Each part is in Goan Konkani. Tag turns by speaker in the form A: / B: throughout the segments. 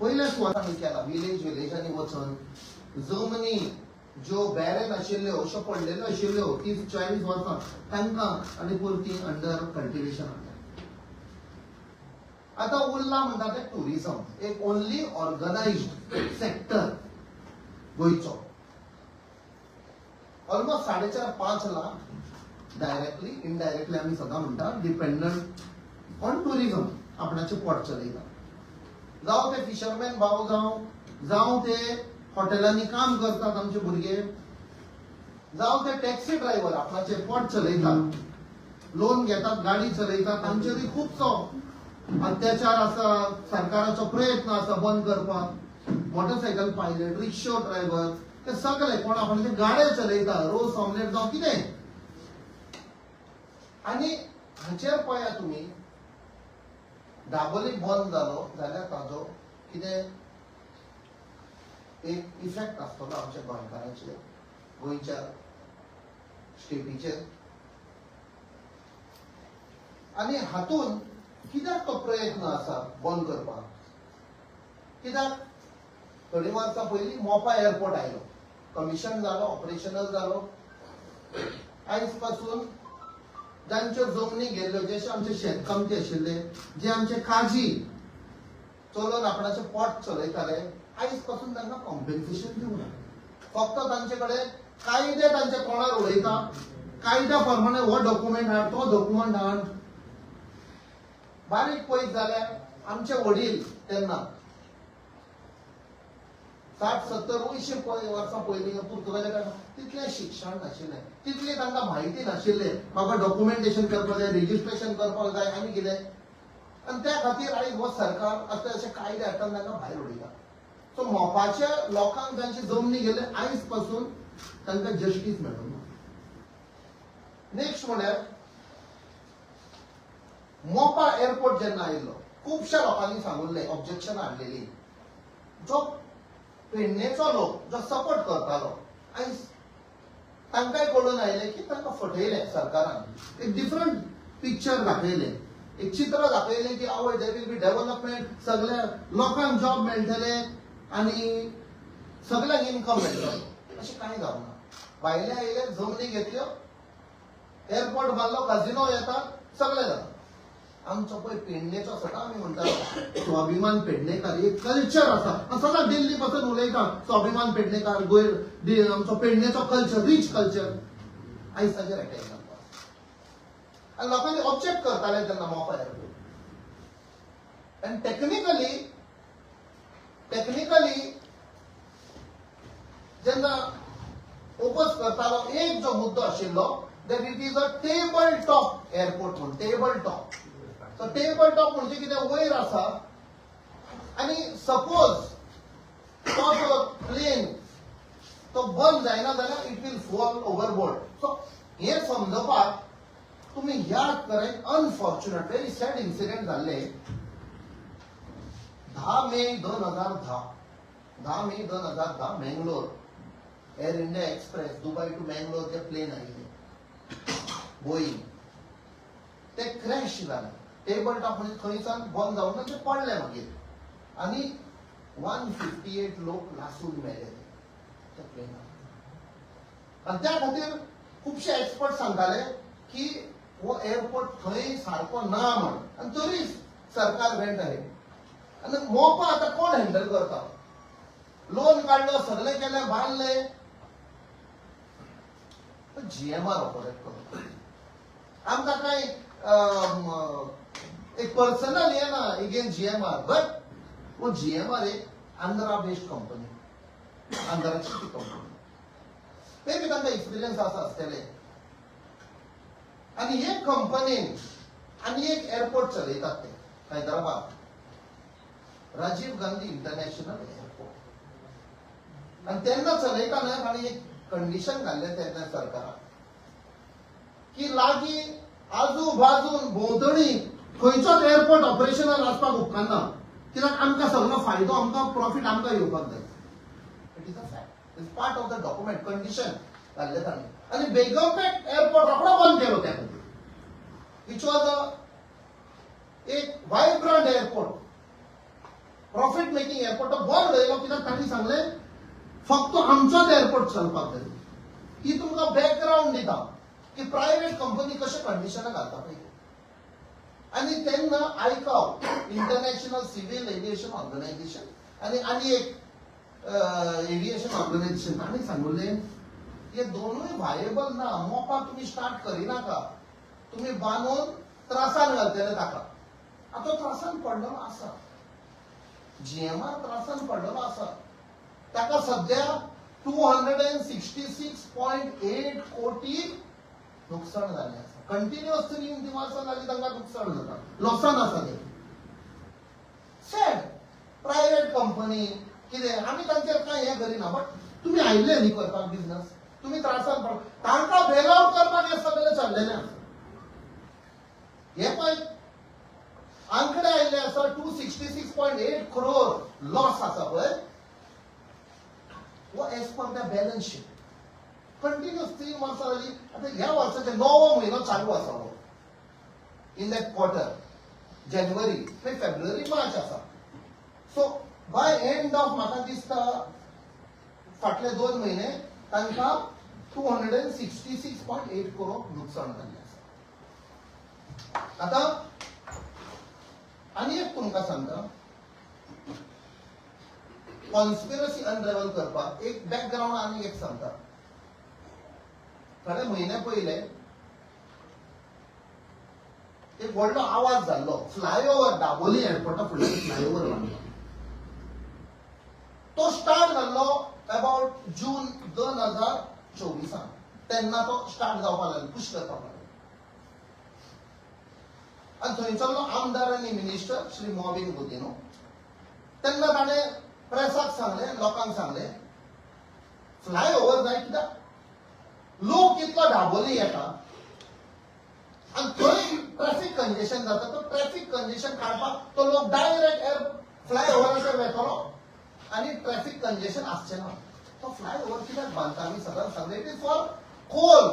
A: पयल्या सुवातांनी केला, विलेज विलेजांनी वचून जमनी ज्यो बॅरन आशिल्ल्यो, अश्यो पडलेल्यो आशिल्ल्यो 30-40 वर्सां, तांकां आनी परती अंडर कल्टिवेशन हाडलें. आतां उरला म्हणटा तें टुरिझम, एक ओनली ऑर्गनायज्ड सेक्टर गोंयचो. ऑलमोस्ट 4.5-5 लाख डायरेक्टली, इनडायरेक्टली आमी सदां म्हणटा, डिपेंडंट ऑन टुरिझम आपणाचें पोट चलयता. जावं ते फिशरमॅन भाव जावं, जावं ते हॉटेलांनी काम करतात आमचे भुरगे, जावं ते टॅक्सी ड्रायव्हर आपणाचें पोट चलयतात, लोन घेतात, गाडी चलयतात, तांचेरूय खुबसो अत्याचार आसा. सरकाराचो प्रयत्न आसा बंद करपाक. मोटरसायकल पायलट, रिक्षो ड्रायव्हर, ते सगळे कोण आपणाचे गाडे चलयता, रोस ऑमलेट जावं कितें. आनी हाचेर पळया तुमी, दाबोली बंद जालो जाल्यार ताजो कितें एक इफेक्ट आसतलो आमच्या गोंयकारांचेर, गोंयच्या स्टेटीचेर. आनी हातून कित्याक तो प्रयत्न आसा बंद करपाक? कित्याक थोडीं वर्सां पयलीं मोपा एअरपोर्ट आयलो, कमिशन जालो, ऑपरेशनल जालो. आयज पासून जांच्यो जमनी गेल्ल्यो, जशे आमचे शेतकामती आशिल्ले, जे आमचे काजी चलोवन आपणाचें पोट चलयताले, आयज पासून तांकां कॉम्पेन्सेशन दिवना. फक्त तांचे कडेन कायदे तांच्या तोंडार उडयता, कायद्या प्रमाणे हो डॉक्युमेंट हाड, तो डॉक्युमेंट हाड. बारीक पळयत जाल्यार आमचे वडील तेन्ना 60, 70, 80 वर्सां पयलीं पुर्तुगाला टायमार तितलें शिक्षण नाशिल्लें, तितली तांकां म्हायती नाशिल्लें, बाबा डॉक्युमेंटेशन करपाक जाय, रेजिस्ट्रेशन करपाक जाय आनी कितें. आनी त्या खातीर आयज हो सरकार असले अशे कायदे हाडटा, तांकां भायर उडयता. सो मोपाच्या लोकांक जांची जमनी गेले, आयज पासून तांकां जस्टीस मेळूंक ना. नेक्स्ट म्हळ्यार मोपा एअरपोर्ट जेन्ना आयिल्लो, खुबश्या लोकांनी सांगुल्लें, ऑब्जेक्शन हाडलेली. जो पेडणेचो लोक जो सपोर्ट करतालो, आयज तांकांय कळून आयलें की तांकां फटयलें सरकारान. एक डिफरंट पिक्चर दाखयलें, एक चित्र दाखयलें की आवय, there will be development, सगळ्या लोकांक जॉब मेळटले आनी सगळ्यांक इन्कम मेळटलो. अशें कांय जावंक ना. भायले आयले, जमनी घेतल्यो, एअरपोर्ट बांदलो, काजिनो येता, सगळें जाता. आमचो पळय पेडणेचो, सदां आमी म्हणटा स्वाभिमान पेडणेकार, एक कल्चर आसा. हांव सदां दिल्ली पासून उलयता, स्वाभिमान पेडणेकार, गोंय, आमचो पेडणेचो कल्चर, रीच कल्चर. आयज ताचेर अटॅक जावपा आनी लोकांनी ऑब्जेक्ट करताले तेन्ना मोपा एअरपोर्ट. आनी टेक्निकली जेन्ना ओपोज करतालो, एक जो मुद्दो आशिल्लो that it is a table top airport म्हणून. Table top, so table top म्हणजे कितें? वयर आसा आनी सपोज तो जो प्लेन तो बंद जायना जाल्यार it will fall overboard. So हें समजपाक तुमी याद कर, एक अनफॉर्च्युनेट, व्हेरी सॅड इन्सिडेंट जाल्ले 10 May 2010. 10 May 2010, Mangalore, air India express, Dubai to Mangalore जे प्लेन आयिल्ले बोईंग, ते क्रॅश जालें. टेबल टॉप म्हणजे थंयसान बंद जावन ते पडले मागीर आनी 158 लोक लासून मेले ते त्या प्लेनार. आनी त्या खातीर खुबशे एक्सपर्ट सांगताले की हो एअरपोर्ट थंय सारको ना म्हण. आनी तरी सरकार वेंट अहेड. आनी मोपा आतां कोण हँडल करता? लोन काडलो, सगळें केलें, बांदलें, जीएमआर ऑपरेट करता. आमकां कांय एक पर्सनल हे ना अगेन्स्ट जीएमआर, बट वो जीएमआर एक आंध्रा बेस्ड कंपनी, आंध्राची ती कंपनी. मे बी तांकां एक्सपिरियन्स आसा आसतले. आनी हे कंपनीन आनी एक एअरपोर्ट चलयतात ते हैदराबाद, राजीव गांधी इंटरनॅशनल एअरपोर्ट. आनी तेन्ना चलयतना तांणी एक कंडिशन घाल्लें तेन्ना सरकारान की लागीं आजू बाजून भोंवतणी खंयचोच एअरपोर्ट ऑपरेशनल आसपाक उपकारना, कित्याक आमकां सगळो फायदो, आमकां प्रॉफीट आमकां येवपाक जाय. It is a fact, is part of the document. Condition घाल्लें तांणी आनी बेगमपेट एअरपोर्ट रोखडो बंद केलो त्या खातीर, which was a एक vibrant airport. Profit making airport तो बंद उडयलो कित्याक तांणी सांगलें फक्त आमचोच एअरपोर्ट चलपाक जाय. ही तुमकां बॅकग्रावंड दिता की प्रायव्हेट कंपनी कशें कंडिशनां घालता पळय. आनी तेन्ना आयकाव, इंटरनॅशनल सिव्हिल एव्हिएशन ऑर्गनायझेशन आनी आनी एक एव्हिएशन ऑर्गनायझेशन, तांणी सांगुल्लें हे दोनूय व्हायेबल ना, मोपा तुमी स्टार्ट करिनाका, तुमी बांदून त्रासान घालतले ताका. आतां तो त्रासान पडलेलो आसा, जीएमआर त्रासान पडलेलो आसा. ताका सध्या 266.8 कोटी नुकसान जालें आसा. कंटिन्युअस 3 वर्सां जाली तांकां नुकसान जाता, लॉसान आसा ते. सॅड. प्रायव्हेट कंपनी कितें आमी तांचेर कांय हें करिना, बट तुमी आयिल्ले न्ही करपाक बिजनस, तुमी त्रासान पड, तांकां बेल आवट करपाक हें सगळें चल्लेलें आसा. हे पळय आंकडे आयिल्ले आसा, 266.8 crore loss आसा पळय, हो as per the balance sheet. Continuous 3 वर्सां जाली. आतां ह्या वर्साचे णवो म्हयनो चालू आसा हो. इन that quarter, जानेवारी मागीर फेब्रुवारी, मार्च आसा. सो बाय एंड ऑफ म्हाका दिसता फाटले 2 म्हयने तांकां 266.8 crore लुकसाण जाल्लें आसा. आतां आनी एक तुमकां सांगता, कॉन्स्पिरसी अनरेवल करपाक एक बॅकग्रावंड आनी एक सांगता. थोडे म्हयने पयले एक व्हडलो आवाज जाल्लो, फ्लायओवर, दाबोली एअरपोर्टा फुडल्यान फ्लायओवर बांदलो. तो स्टार्ट जाल्लो अबाउट जून 2024आन. तेन्ना तो स्टार्ट जावपाक लागलो, पुश करपाक लागलो आनी थंयसरलो आमदार आनी मिनिस्टर श्री मॉविन गुदिन्हो, तेन्ना ताणें प्रेसाक सांगलें, लोकांक सांगलें, फ्लायओवर जाय कित्याक लोक इतलो दाबोली येता आनी थंय ट्रॅफिक कंजेशन जाता. तो ट्रॅफिक कंजेशन काडपाक तो लोक डायरेक्ट एअर फ्लायओवराचेर वेतलो आनी ट्रॅफिक कंजेशन आसचें ना. तो फ्लायओवर कित्याक बांदता आमी सदांच सांगले, it is for Coal.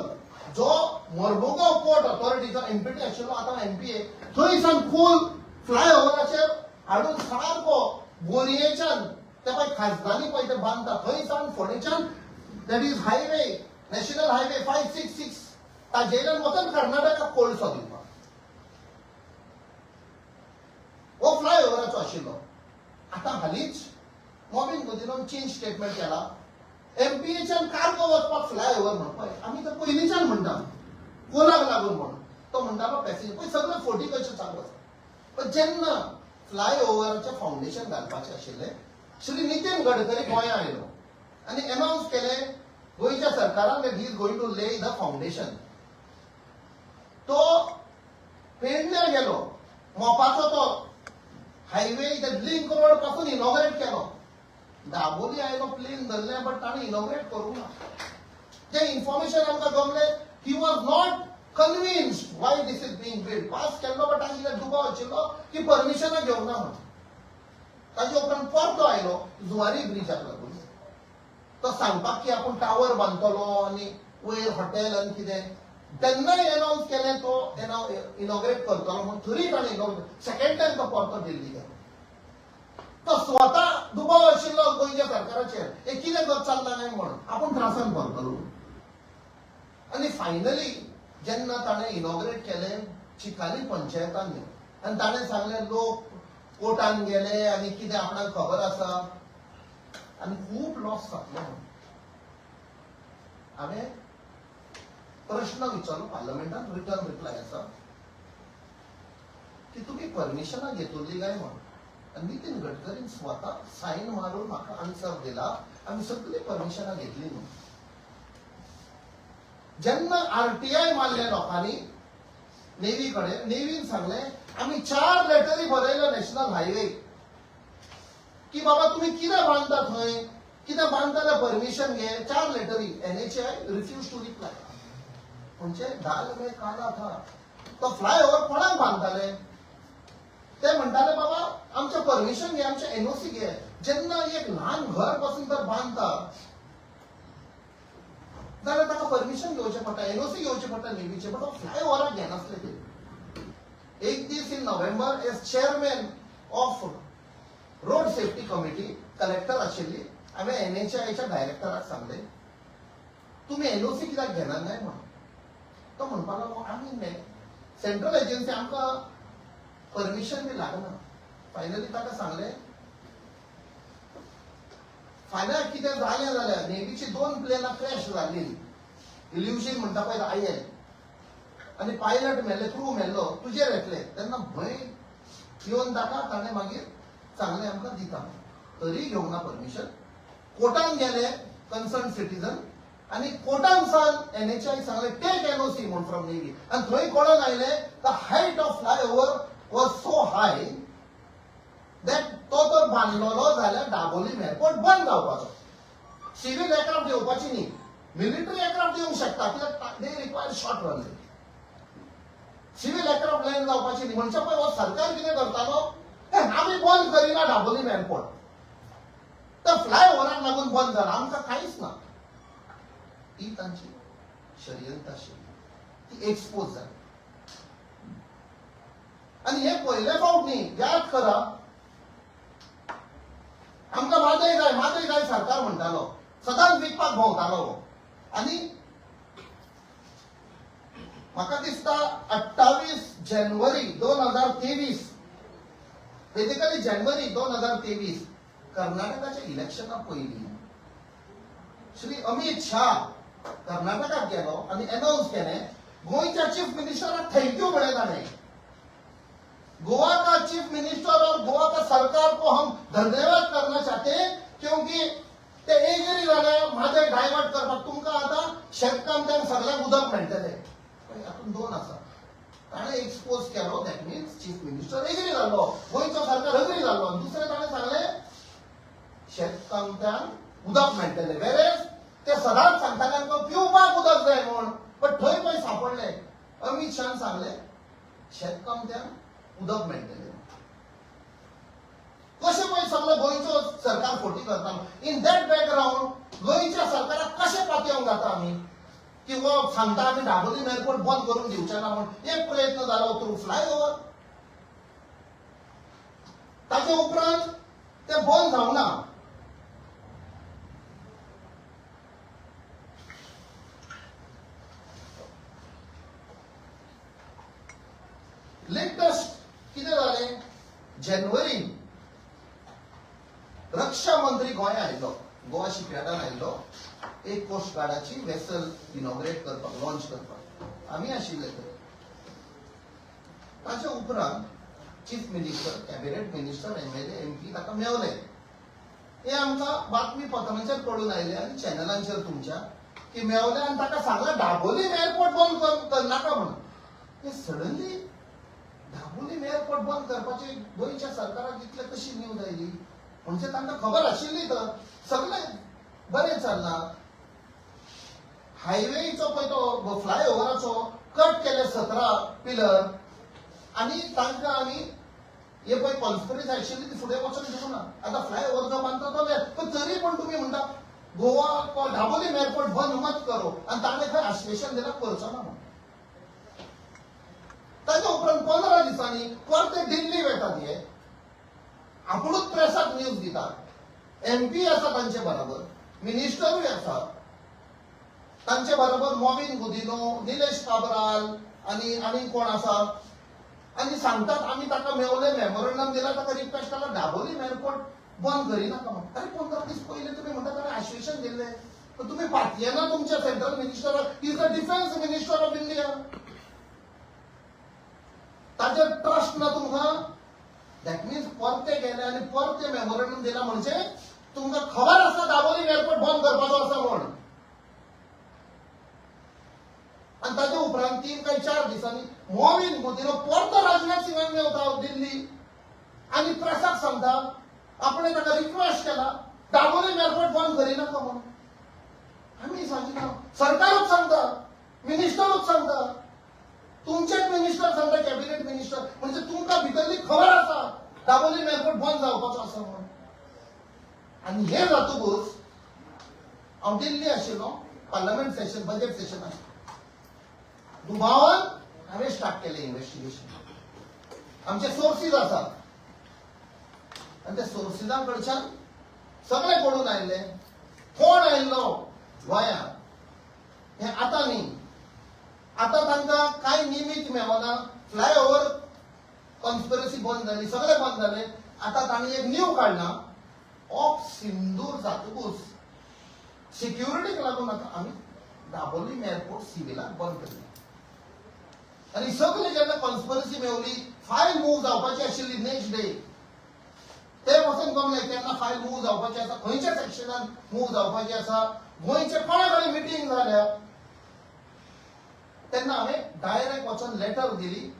A: जो मर्मुगांव पोर्ट ऑथॉरिटीचो एमपीटी आशिल्लो, आतां एमपीए, थंय सावन कोल फ्लायओवराचेर हाडून सारको बोरयेच्यान ते पळय खाजदांनी पळय ते बांदता, थंय सावन फोंडेच्यान, that is highway, national highway 566, ताजेल्यान वचून कर्नाटकाक कोळसो दिवपाक हो फ्लायओवराचो आशिल्लो. आतां हालींच मॉविन गुदिन्होन चेंज स्टेटमेंट केला, एमपीएच्यान कार्गो वचपाक फ्लायओवर म्हण. पळय, आमी तर पयलींच्यान म्हणटा कोलाक लागून म्हण, तो म्हणटालो पॅसेंजर. पळय सगळे फोटी कशें चालू आसा. पण जेन्ना फ्लायओवराचें फावंडेशन घालपाचें आशिल्लें, श्री नितीन गडकरी गोंया आयलो आनी अनावन्स केलें गोंयच्या सरकारान that he is going to lay the foundation. तो पेडण्यां गेलो, मोपाचो तो हायवे लिंक रोड पासून इनॉग्रेट केलो. दाबोली आयलो, प्लेन धरलें, बट ताणें इनॉग्रेट करूंक ना. जें इन्फॉर्मेशन आमकां गमलें, he was not convinced why this is being built. Pass केल्लो, बट ताका कितें दुबाव आशिल्लो की परमिशनां घेवंक ना म्हण. ताजे उपरांत परतो आयलो जुवारी ब्रिजाक लागून, तो सांगपाक की आपूण टावर बांदतलो आनी वयर हॉटेल आनी कितें. तेन्नाय अनावन्स केलें तो इनॉग्रेट करतलो म्हूण, थंय ताणें इनॉग्रेट. सेकंड टायम तो परतो दिल्ली गेलो, तो स्वता दुबाव आशिल्लो गोंयच्या सरकाराचेर, हे कितें चल्लां काय म्हण, आपूण त्रासान पडटलो. आनी फायनली जेन्ना ताणें इनॉग्रेट केलें चिकाली पंचायतान आनी ताणें सांगलें लोक कोर्टान गेले आनी कितें आपणाक खबर आसा आनी खूब लॉस जातलो म्हणून. हांवें प्रश्न विचारलो पार्लमेंटान, रिटर्न रिप्लाय आसा, की तुमी परमिशनां घेतली काय म्हण. आनी नितीन गडकरीन स्वता सायन मारून म्हाका आन्सर दिला, आमी सगळीं परमिशनां घेतली म्हणून. जेन्ना आरटीआय मारले लोकांनी नेव्ही कडेन, नेव्हीन सांगलें आमी चार लेटरी बरयल्यो नॅशनल हायवे की बाबा तुमी कितें बांदता थंय, कितें बांदता जाल्यार परमिशन घे. चार लेटरी, NHAI refuse to reply. म्हणजे दाल में काला था. तो फ्लायओवर कोणाक बांदताले? ते म्हणटाले बाबा आमचें परमिशन घे, आमचें एनओसी घे. जेन्ना एक ल्हान घर पासून जर बांदता जाल्यार ताका परमिशन घेवचें पडटा, एनओसी घेवचें पडटा नेव्हीचें, बट तो फ्लायओवराक घेनासले ते. एक दीस in November, as chairman of road safety committee collector आशिल्ली. हांवें एनएचआयच्या डायरेक्टराक सांगलें, तुमी एनओसी कित्याक घेना न्हय म्हणून. तो म्हणपाक लागलो, आमी न्हय, सेंट्रल एजन्सी, आमकां परमिशन बी लागना. फायनली ताका सांगलें, फाल्यां कितें जालें जाल्यार, नेव्हीची 2 प्लेनां क्रॅश जाल्ली, इल्युजन म्हणटा पळय आयएल, आनी पायलट मेल्ले, क्रू मेल्लो, तुजेर येतले. तेन्ना भंय येवन ताका ताणें मागीर सांगलें आमकां दिता, तरी घेवंक ना परमिशन. कोर्टान गेले कन्सर्न सिटीजन आनी कोर्टान सावन एनएचआय सांगलें टेक एनओसी म्हूण फ्रॉम नेव्ही. आनी थंय कळोन आयलें the height of flyover was so high that तो तर बांदलेलो जाल्यार दाबोलीम एअरपोर्ट बंद जावपाचो. सिव्हील एअरक्राफ्ट येवपाची न्ही, मिलिटरी एअरक्राफ्ट येवंक शकता कित्याक they require short runway. Civil aircraft land जावपाची न्ही. म्हणजे पळय हो सरकार कितें करतालो, आमी बंद करिना दाबोलीम एअरपोर्ट, तर फ्लायओव्हराक लागून बंद जाला, आमकां कांयच ना. ही तांची षडयंत्र आशिल्ली, ती एक्सपोज जाली. आनी हे पयले फावट न्ही, याद करा, आमकां म्हादय जाय, म्हादय जाय सरकार म्हणटालो, सदांच विकपाक भोंवतालो हो. आनी म्हाका दिसता 28 जानेवारी 2023, बेसिकली जानेवारी 2023, कर्नाटकाच्या इलेक्शना पयलीं श्री अमित शाह कर्नाटकाक गेलो आनी अनाउन्स केलें, गोंयच्या चीफ मिनिस्टराक thank you म्हळें ताणें. गोवा का चीफ मिनिस्टर और गोवा का सरकार को हम धन्यवाद करना चाहते हैं, क्योंकि ते एग्री जाले म्हादय डायवर्ट करपाक. तुमकां आतां शेतकामत्यांक सगळ्यांक उदक मेळटलें. हातूंत दोन आसा, ताणें एक्सपोज केलो, that means chief minister agree जाल्लो, गोंयचो सरकार एग्री जाल्लो. आनी दुसरें ताणें सांगलें शेतकामत्यांक उदक मेळटलें, वेरेज ते सदांच सांगताले आमकां पिवपाक उदक जाय म्हूण. बट थंय पळय सांपडले, अमित शाहन सांगलें शेतकामत्यांक उदक मेळटलें. कशें पळय सगळो गोंयचो सरकार फटी करता. इन that background गोंयच्या सरकाराक कशें पातयेवंक जाता आमी की हो सांगता आमी दाबोलीम एअरपोर्ट बंद करून दिवचे ना म्हूण. एक प्रयत्न जालो थ्रू फ्लायओवर, ताचे उपरांत ते बंद जावना. लेटेस्ट कितें जालें, जानेवारी रक्षा मंत्री गोंया आयलो, गोवा शिपयार्डान आयलो, एक कोस्ट गार्डाची वेसल इनॉग्रेट करपाक, लॉन्च करपाक आमी आशिल्ले थंय. ताच्या उपरांत chief minister, cabinet minister, MLA, MP ताका मेवले. हे आमकां बातमी पत्रांचेर कळून आयले आनी चॅनलांचेर तुमच्या की मेवले आनी ताका सांगलें दाबोलीम एअरपोर्ट बंद करनाका म्हणून. हे सडनली दाबोलीम एअरपोर्ट बंद करपाची गोंयच्या सरकाराक इतले कशी न्यूज आयली? म्हणजे तांकां खबर आशिल्ली तर सगळें बरें चल्लां. हायवेचो पळय तो फ्लायओव्हराचो कट केले 17 पिलर आनी तांकां आमी हे पळय कॉन्स्पिरसी आशिल्ली ती फुडें वचून दिवंक ना. आतां फ्लायओव्हर जो बांदता तो वेळ, पण तरी पण तुमी म्हणटा गोवा दाबोलीम एअरपोर्ट बंद मत करो, आनी ताणें खंय आश्वेसन दिलां करचो ना म्हणून. ताच्या उपरांत 15 दिसांनी परते दिल्ली वेतात, हे आपुणूच प्रेसाक न्यूज दितात. एमपी आसा तांचे बरोबर, मिनिस्टरूय आसा तांचे बरोबर, मॉविन गुदिनो, निलेश काब्राल आनी आनी कोण आसा. आनी सांगतात आमी ताका मेवले, मेमोरंडम दिला, ताका रिक्वेस्ट केला दाबोलीम एअरपोर्ट बंद करिनाका म्हणून. अरे 15 दीस पयलीं तुमी म्हणटा ताणें आश्वेसन दिल्लें, पण तुमी पातयेना तुमच्या सेंट्रल मिनिस्टराक. Is the defence minister of India, ताचेर ट्रस्ट ना तुमकां? That means परते गेले आनी परते मेमोरंडम दिला म्हणजे तुमकां खबर आसा दाबोलीम एअरपोर्ट बंद करपाचो आसा म्हूण. आनी ताच्या उपरांत 3 काय 4 दिसांनी मॉविन गुदिन्हो परतो राजनाथ सिंगाक मेवता दिल्ली आनी प्रेसाक सांगता आपणे ताका रिक्वेस्ट केला दाबोलीम एअरपोर्ट बंद करिनाका म्हणून. आमी सांगिना, सरकारूच सांगता, मिनिस्टरूच सांगता, तुमचेच मिनिस्टर सांगता, कॅबिनेट मिनिस्टर, म्हणजे तुमकां भितरली खबर आसा दाबोलीम एअरपोर्ट बंद जावपाचो आसा म्हणून. आनी हें जातकूच हांव दिल्ली आशिल्लो, पार्लमेंट सेशन, बजेट सेशन आशिल्लें. दुबावान हांवें स्टार्ट केलें इन्व्हेस्टिगेशन. आमचे सोर्सीस आसात, आनी त्या सोर्सिसां कडच्यान सगळे कळून आयले कोण आयिल्लो गोंयांत. हें आतां न्ही, आतां तांकां कांय निमीत मेळना. फ्लायओवर कॉन्स्पिरसी बंद जाली, सगळें बंद जालें. आतां तांणी एक न्यू काडला, ऑप सिंदूर जातकूच सिक्युरिटीक लागून आतां आमी दाबोलीम एअरपोर्ट सिविलाक बंद केल्लें. आनी सगळे जेन्ना कॉन्स्पिरसी मेवली, फायल मूव जावपाची आशिल्ली नेक्स्ट डे, ते वचून गमले केन्ना फायल मूव जावपाची आसा, खंयच्या सेक्शनान मूव जावपाची आसा, गोंयचे कोणा कडेन मिटींग जाल्या. तेन्ना हांवें डायरेक्ट वचून लेटर दिली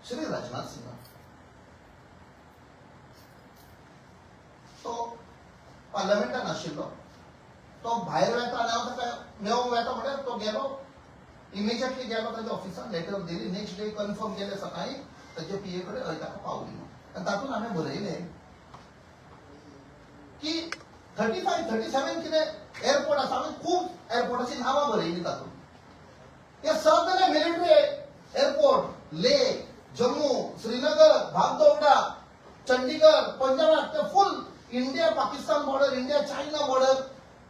A: श्री राजनाथ सिंगाक. तो पार्लमेंटान आशिल्लो, तो भायर वेता आनी हांव ताका मेळोंक वेता म्हळ्यार तो गेलो, इमिजिएटली गेलो ताच्या ऑफिसान, लेटर दिली. नेक्स्ट डे कन्फर्म केलें सकाळीं ताच्या पीए कडेन, हय ताका पावली म्हणून. आनी तातूंत हांवें बरयलें की 35 37 कितें एअरपोर्ट आसा. हांवें खूब एअरपोर्टाची नांवां बरयली तातूंत. हे सगळे मिलिटरी एअरपोर्ट, लेह, जम्मू, श्रीनगर, भागदोगडा, चंडीगड, पंजाबाक ते full India Pakistan border, India China border,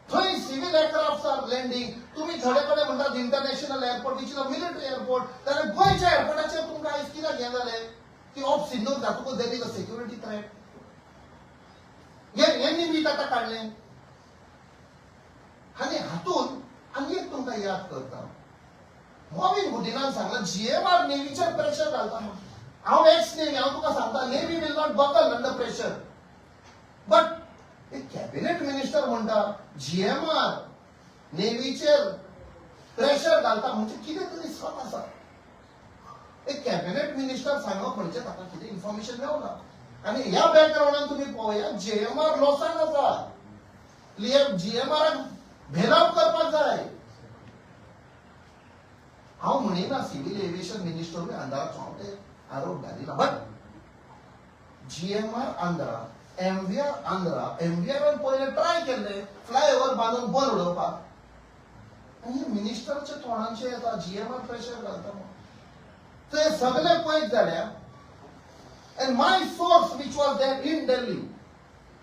A: थंय सिव्हिल एअरक्राफ्ट आर लँडींग. तुमी थोडे कडेन म्हणटात international airport which is a military airport, जाल्यार गोंयच्या एअरपोर्टाचेर तुमकां आयज कित्याक हें जालें की ऑप सिंदूर जातकूच there is a security threat? हे निमीत आतां काडलें. आनी हातूंत आनी एक तुमकां याद करता, मॉविन गुदिनान सांगला जीएमआर नेव्हीचेर प्रेशर घालता म्हणून. हांव एक्स नेव्ही, हांव तुका सांगता, Navy will not buckle under pressure. But एक कॅबिनेट मिनिस्टर म्हणटा जीएमआर नेव्हीचेर प्रेशर घालता म्हणजे कितें तरी सत आसा. एक कॅबिनेट मिनिस्टर सांगप म्हणजे ताका कितें इन्फॉर्मेशन मेवना. आनी ह्या बॅकग्रावंडान तुमी पळोवया, जीएमआर लॉसान आसा, जीएमआराक बेल आवट करपाक जाय. हांव म्हणिना सिव्हिल एव्हिएशन मिनिस्टरूय आंध्राचो, हांव ते आरोप घालिना, but GMR Andhra, MVR Andhra. एमव्हीआरान पयले ट्राय केल्ले फ्लायओवर बांदून बंद उडोवपाक, आनी मिनिस्टराच्या तोंडांचे येता जीएमआर प्रेशर घालता म्हणून. ते सगळे पळयत जाल्यार, and my source which was there in Delhi,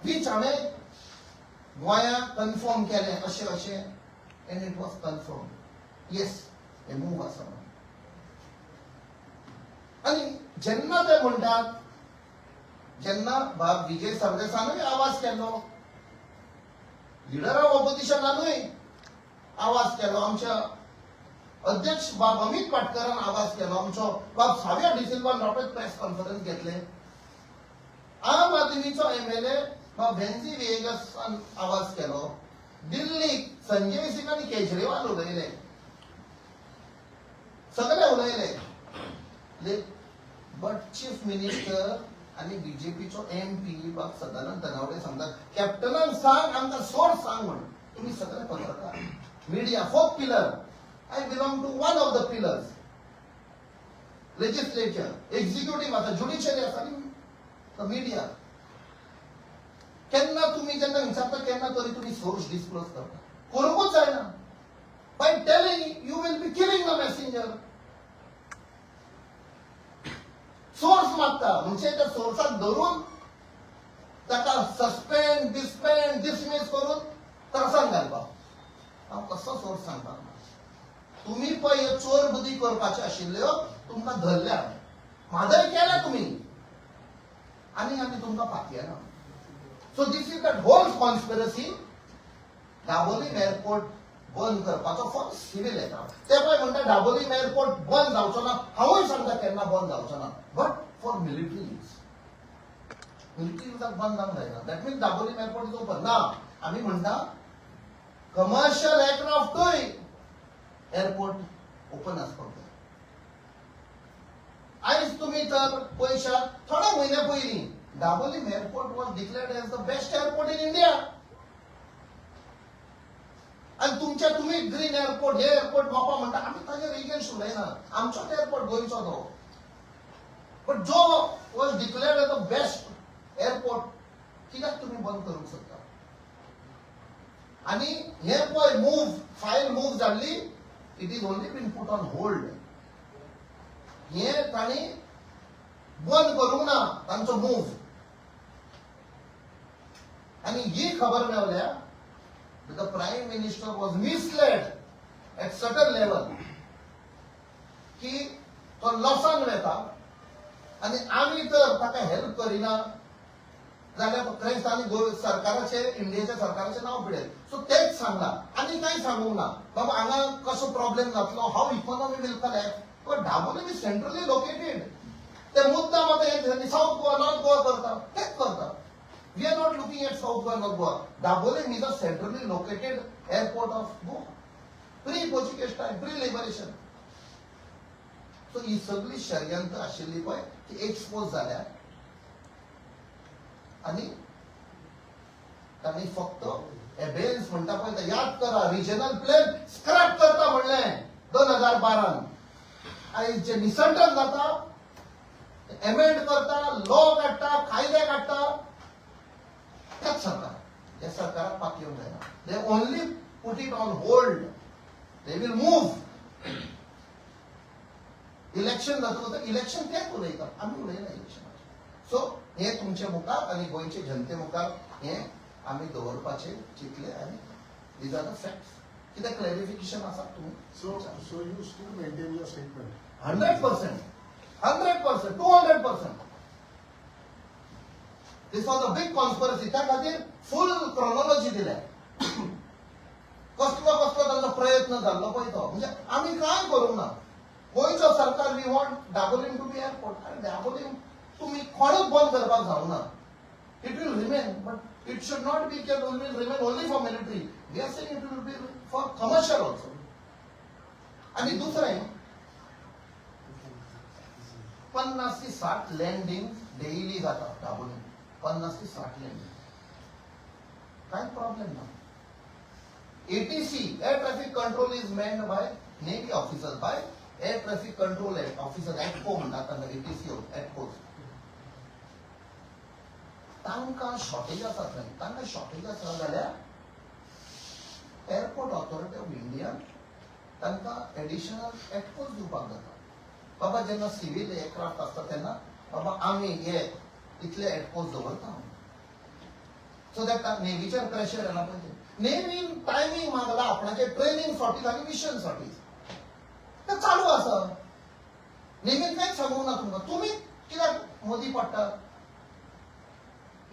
A: which हांवें गोंया कन्फर्म केलें अशें अशें, and it was confirm, yes, hey move आसा म्हणून. आनी जेन्ना ते म्हणटात, जेन्ना बाब विजय सरदेसानूय आवाज केलो, लिडर ऑफ ऑपोजिशनानूय आवाज केलो, आमच्या अध्यक्ष बाब अमित पाटकरान आवाज केलो, आमचो बाब साविया डिसिल्वान रोखडेच प्रेस कॉन्फरन्स घेतले, आम आदमीचो एमएलए बाब व्हेन्झी विएगसान आवाज केलो, दिल्लीक संजय सिंग आनी केजरीवाल उलयले, सगळे उलयले. बट चीफ मिनिस्टर आनी बीजेपीचो एमपी बाब सदानंद तनावडे सांगतात कॅप्टनान सांग, आमकां सोर्स सांग म्हण. तुमी सगळे पत्रकार, media, fourth pillar, I belong to one of the pillars. Legislature, executive आसा, ज्युडिशरी आसा आनी मिडिया. केन्ना तुमी जेन्ना विचारता केन्ना तरी तुमी सोर्स डिस्क्लोज करता, करूंकूच जायना. By telling you will be killing the messenger. Source मागता म्हणजे त्या सोर्साक धरून ताका सस्पेंड, डिस्पेंड, डिसमीस करून त्रासान घालपाक. हांव कसो सोर्स सांगपाक ना. तुमी पळय ह्यो चोर बुद्धी करपाच्यो आशिल्ल्यो, तुमकां धरल्या, म्हादय केल्या तुमी आनी आमी तुमकां पातयेना. So this is that whole conspiracy, Dabolim airport बंद करपाचो फॉर सिव्हिल एअरक्राफ्ट. ते पळय म्हणटा दाबोलीम एअरपोर्ट बंद जावचो ना. हांवूय सांगता केन्ना बंद जावचो ना, but for military use. Military युजाक बंद जावंक जायना. That means Dabolim airport is open ना. आमी म्हणटा कमर्शियल एअरक्राफ्टूय एअरपोर्ट ओपन आसपाक जाय. आयज तुमी तर पयशात, थोड्या म्हयन्या पयलीं Dabolim airport was declared as the best airport in India. आनी तुमच्या तुमी ग्रीन एअरपोर्ट, हे एअरपोर्ट मोपा म्हणटा, आमी ताजेर एगेन्स्ट उलयना. आमचोच एअरपोर्ट गोंयचो तो, बट जो was declared as the best airport, कित्याक तुमी बंद करूंक शकता? आनी हे पळय मूव, फायल मूव जाल्ली, it is only been put on hold. हे तांणी बंद करूंक ना तांचो मूव. आनी ही खबर मेवल्या, the Prime Minister was misled at certain level की तो लॉसान वेता आनी आमी तर ताका हेल्प करिना जाल्यार तो क्रॅश आनी गोंय सरकाराचे, इंडियेच्या सरकाराचें नांव पिडेल. सो तेच सांगला आनी कांय सांगूंक ना. बाबा, हांगा कसो प्रॉब्लेम जातलो, how economy will collapse. But Dabolim is centrally located. ते मुद्दाम आतां हे साऊथ गोवा, नॉर्थ गोवा करता, तेच करता. We are not looking at South Goa, North Goa. Dabolim is a centrally located airport of Goa, pre Portuguese time, pre liberation. So ही सगळी षडयंत्र आशिल्ली पळय, ती एक्सपोज जाल्या आनी तांणी फक्त एबेन्स म्हणटा पळय ते. याद करा, रिजनल प्लॅन स्क्रॅप करता म्हणलें 2012न आनी जे निसंटन जाता, एमेंड करता, लॉ काडटा, कायदे काडटा. त्याच सरकार, ह्या सरकाराक पातयेवंक जायना. They only put it on hold. They will move. Election जातकच इलेक्शन तेच उलयता, आमी उलयना इलेक्शनाचेर. सो हे तुमचे मुखार आनी गोंयचे जनते मुखार हे आमी दवरपाचे चिंतले आनी these are the facts. कितें क्लॅरिफिकेशन आसा तुमी?
B: So you still maintain your statement?
A: 100%, 100%, 200%. This was a big conspiracy. त्या खातीर फूल क्रोनॉलॉजी दिल्या, कसलो कसलो तांचो प्रयत्न जाल्लो पळय तो. म्हणजे आमी कांय करूंक ना. गोंयचो सरकार, we want Dabolim to be airport. आनी दाबोलीम तुमी कोणूच बंद करपाक जावना. It will remain, but it should not be can will remain only for military. We are saying it will be for commercial also. आनी दुसरें, 50 ते 60 लँडींग डेली जाता दाबोलीम. 50 ते 60 लँडींग, कांय प्रॉब्लेम ना. ATC, air traffic control, is manned by Navy officers, by air traffic control officer, ATCO म्हणटात तांकां, ATC, ATCOs. तांकां शॉर्टेज आसा थंय. तांकां शॉर्टेज आसा जाल्यार एअरपोर्ट ऑथॉरिटी ऑफ इंडियान तांकां एडिशनल एटकोज दिवपाक जाता. बाबा, जेन्ना सिवील एअरक्राफ्ट आसता तेन्ना बाबा आमी हे इतले एटकोज दवरता, सो that नेव्हीचेर प्रेशर येना पळय. नेव्हीन टायमींग मागला आपणाचे ट्रेनिंग सॉर्टीज आनी मिशन सॉर्टीज, ते चालू आसा. नेव्हीन कांयच सांगूंक ना तुमकां. तुमी कित्याक मदीं पडटात